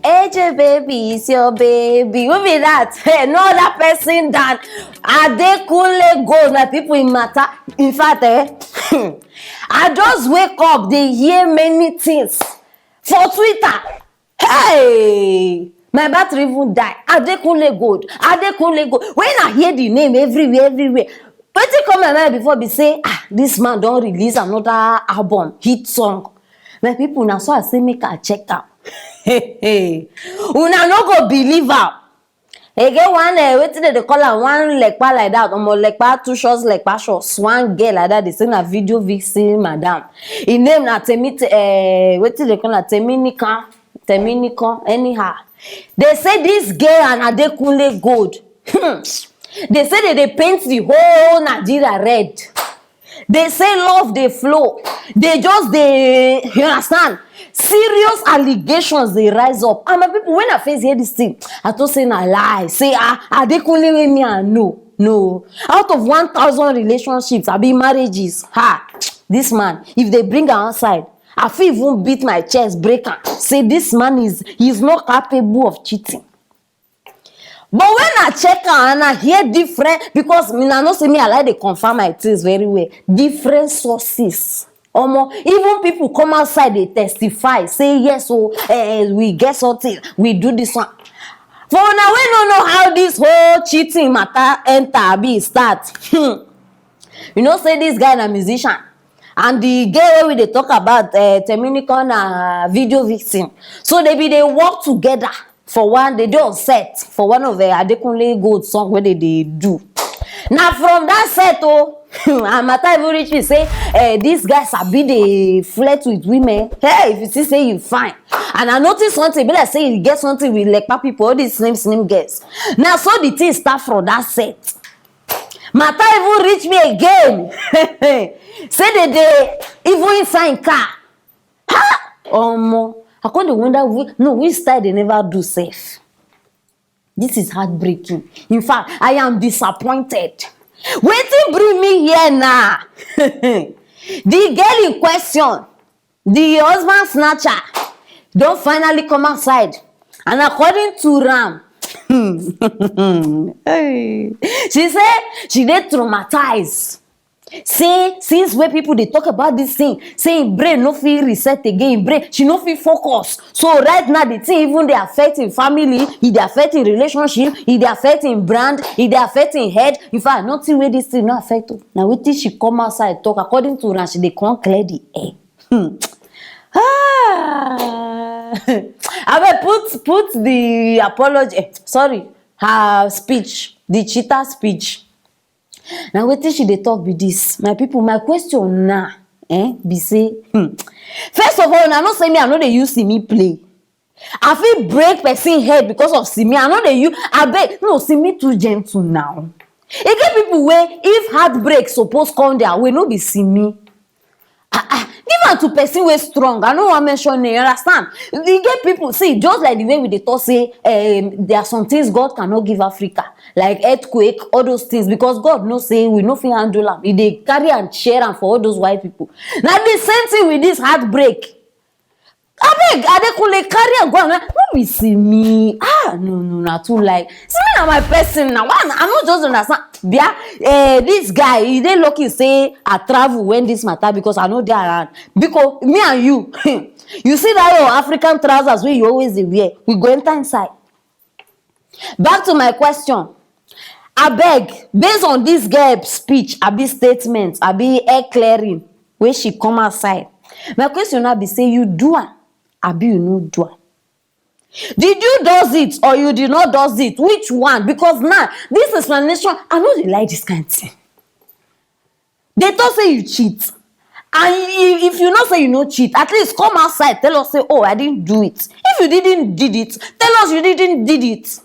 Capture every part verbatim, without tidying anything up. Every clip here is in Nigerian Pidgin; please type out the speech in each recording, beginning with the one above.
Eje baby is your baby. Who be that? Hey, no other person than Adekunle Gold. My people in matter. In fact, eh, I just wake up, they hear many things for Twitter. Hey, my battery even die. Adekunle Gold, Adekunle Gold. When I hear the name everywhere, everywhere, wetin come my mind before be say, ah, this man don release another album, hit song. My people, na so I say make I check am. Una no go believe am. E get one, eh, wetin dem dey call am, one lekpa like that, omo, lekpa, two shots, lekpa shots. One girl like that, they say na video vixen madam. Im name na Temi, eh, wetin dem call am, Teminikan, Teminikan, anyhow. They say this girl and Adekunle Gold. Hmm. They say they dey paint the whole Nigeria red. They say love dey flow. They just dey, you understand? Serious allegations dey rise up. And my people, when I first hear this thing, I thought say na lie. Say, ah, Adekunle wey me I know. No. Out of one thousand relationships, abi marriages, ha, this man, if they bring am outside, I fit even beat my chest, break am. Say this man is, he's not capable of cheating. But when I check am and I hear different, because me, I know say me, I like dey confirm my things very well. Different sources. Omo, even people come outside, they testify, say, "Yes, oh, eh, we get something, we do this one." For una wey no know how this whole cheating matter enter, be start. Hmm. You know say this guy na musician, and the girl wey we dey talk about, uh, Teminikan, na video vixen. So they be dey work together for one, they dey on set for one of the Adekunle Gold song wey they dey do. Na from that set, oh, and matter even reach me say, eh, this guy sabi dey flirt with women. Hey, if you see say you fine, and I notice something, be like say you get something with lekpa people, all these slim slim girls. Na so the thing start from that set. Matter even reach me again. Say they dey even inside car. Ha! Omo, I come dey wonder, whi-, no, which style they never do sef. This is heartbreaking. In fact, I am disappointed. Wetin bring me here now? The girl in question, the husband snatcher, don finally come outside. And according to am, hey, she say she dey traumatized. Say since wey people dey talk about this thing, say im brain no fit reset again, im brain, she no fit focus. So right now, the thing even dey affect im family, e dey affect im relationship, e dey affect im brand, e dey affect im head. In fact, nothing wey this thing no affect o. Na wetin she come outside talk, according to am, she dey come clear the air. Hmm. Ah. Abeg, put, put the apology, eh, sorry, her speech, the cheater speech. Na wetin she dey talk be this. My people, my question now, eh, be say, hmm, first of all, una know say me, I no dey use Simi play. I fit break person head because of Simi. I no dey use, abeg, no, Simi too gentle now. E get people wey, if heartbreak suppose come their way, no be Simi. Ah, ah, give am to person wey strong. I no wan mention name, you understand? E get people, see, just like the way we dey talk say, um, there are some things God cannot give Africa, like earthquake, all those things, because God know say we no fit handle am. E dey carry and share am for all those white people. Na the same thing with this heartbreak. Abeg, Adekunle, carry am go. No be Simi. Ah, no, no, na too like. Simi na my person na. Why na? I no just understand. Bia, eh, this guy, he dey lucky say I travel when this matter, because I no dey around. Because me and you, you see that your African trousers wey you always dey wear, we go enter inside. Back to my question. Abeg, based on this girl speech, abi statement, abi air clearing wey she come outside, my question now be say, you do am, abi you no do am? Did you does it or you did not does it? Which one? Because now, this explanation, I no dey like this kind thing. They talk say you cheat. And i-, if you know say you no cheat, at least come outside, tell us say, "Oh, I didn't do it." If you didn't did it, tell us you didn't did it.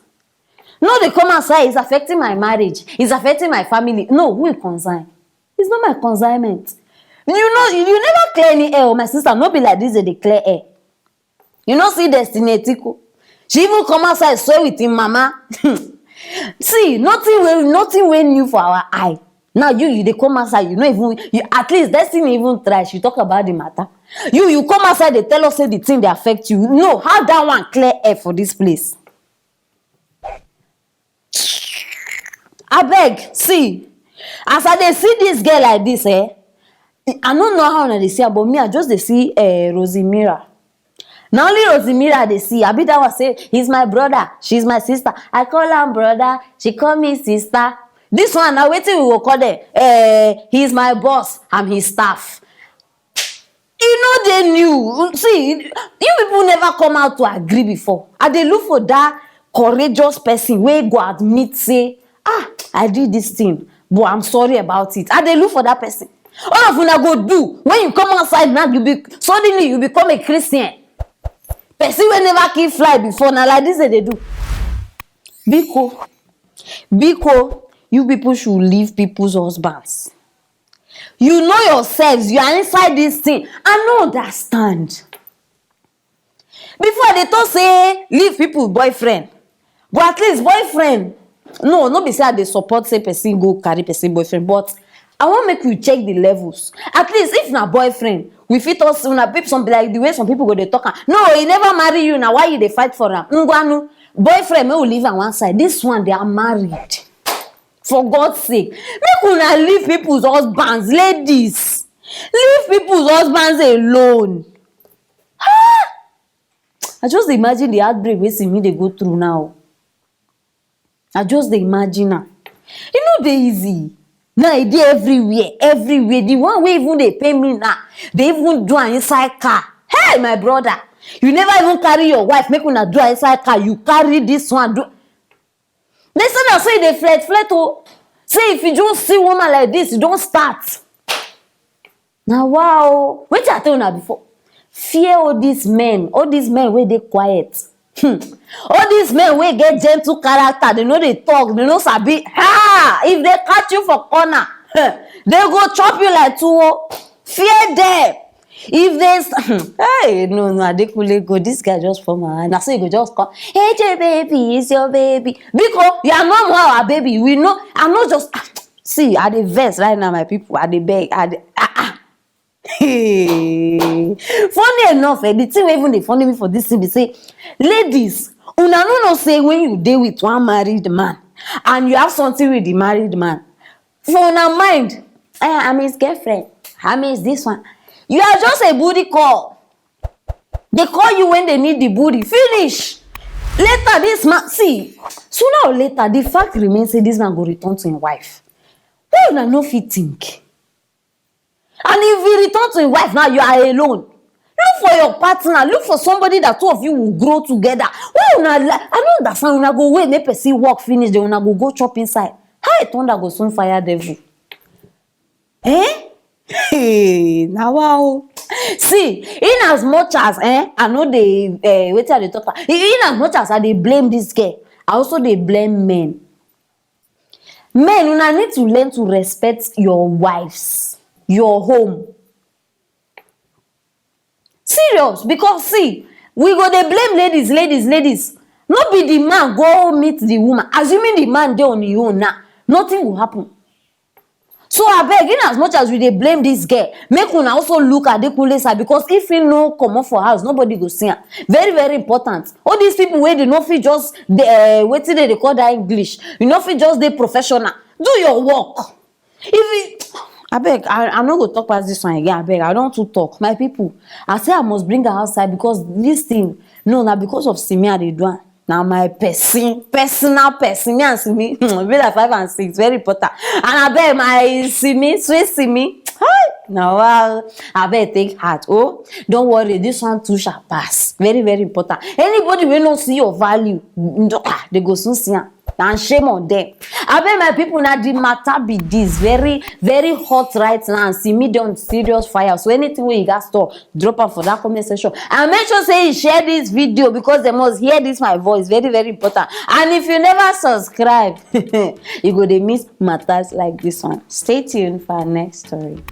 No dey come outside, "It's affecting my marriage, it's affecting my family." No, who e concern? It's not my consignment. You know, you never clear any air, oh, my sister. No be like this they dey clear air. You no see Destiny Etiko? She even come outside swear with him mama. See, nothing wey, nothing wey new for our eye. Now you you dey come outside, you no even, you, at least Destiny even try, she talk about the matter. You you come outside, dey tell us say the thing dey affect you. No, how that one clear air for this place? Abeg, see, as I dey see this girl like this, eh, I no know how una dey see am, but me, I just dey see, eh, Rosemira. Na only Rosemira I dey see. Abi that one say, "He's my brother, she's my sister. I call am brother, she call me sister." This one na wetin we go call them? Eh, he's my boss, I'm his staff. E no dey new. See, you people never come out to agree before. I dey look for that courageous person wey go admit say, "Ah, I did this thing, but I'm sorry about it." I dey look for that person. All of una go do, when you come outside now, you be, suddenly you become a Christian. Person wey never kill fly before, na like this dem dey do. Biko, biko, you people should leave people's husbands. You know yourselves, you are inside this thing. I no understand. Before, I dey talk say leave people boyfriend, but at least boyfriend, no, no be say I dey support say person go carry person boyfriend, but I wan make we check the levels. At least if na boyfriend, we fit talk say una people, some be like the way some people go dey talk am. No, he never marry you, na why you dey fight for am? Ngwanu, boyfriend, make we leave am one side. This one, they are married. For God's sake, make una leave people's husbands, ladies. Leave people's husbands alone. Ah! I just dey imagine the heartbreak wey Simi dey go through now. I just dey imagine am. E no dey easy. Now e dey everywhere, everywhere. The one wey even dey pain me now, dey even do am inside car. Hey, my brother, you never even carry your wife, make una do am inside car. You carry this one, do. They say na so e dey flirt, flirt o. Say if you just see woman like this, you don start. Na wa o. Wetin I tell una before? Fear all these men, all these men wey dey quiet. Hmm. All these men wey get gentle character, they no dey talk, they no sabi. Ha! If they catch you for corner, they go chop you like tuwo. Fear them. If they s- hey, no, no, Adekunle go, this guy just form my hand. Na so he go just come. "Hey, J baby, it's your baby." Because you are no more our baby. We know. I'm not just see, I dey vex right now, my people. I dey beg. I dey, ah, ah. Hey. Funny enough, eh, the thing wey even dey funny me for this thing be say, ladies, una no know say when you dey with one married man and you have something with the married man, for una mind, eh, "I'm his girlfriend, I'm his this one." You are just a booty call. They call you when they need the booty. Finish. Later, this man, see, sooner or later, the fact remains say this man go return to him wife. Why una no fit think? And if he return to him wife now, you are alone. Look for your partner. Look for somebody that two of you will grow together. Why una li-, I no understand. Una go wait make person work finish, then una go go chop inside. How a thunder go soon fire devil? Eh? Hey, na wa o. See, in as much as, eh, I no dey, eh, wetin I dey talk am. In as much as I dey blame this girl, I also dey blame men. Men, una need to learn to respect your wives, your home. Serious, because see, we go dey blame ladies, ladies, ladies. No be the man go meet the woman. Assuming the man dey on his own now, nothing will happen. So abeg, in as much as we dey blame this girl, make una also look Adekunle side, because if he no comot for house, nobody go see am. Very, very important. All these people wey they no fit just dey, eh, wetin they dey call that English, you no fit just dey professional. Do your work. If it, abeg, I, I no go talk pass this one again. Abeg, I don too talk. My people, I say I must bring her outside because this thing, no, na because of Simi I dey do am. Na my person, personal person. Me and Simi, hmm, be like five and six, very important. And abeg, my Simi, sweet Simi, hi, na wa o. Abeg, take heart. Oh, don't worry, this one too shall pass. Very, very important. Anybody wey no see your value, ndo-, ah, they go soon see am. And shame on them. Abeg, my people, na the matter be this. Very, very hot right now. Simi dey on serious fire. So anything wey you got store, drop am for that comment section. And make sure say you share this video because they must hear this my voice. Very, very important. And if you never subscribe, you go dey miss matters like this one. Stay tuned for our next story.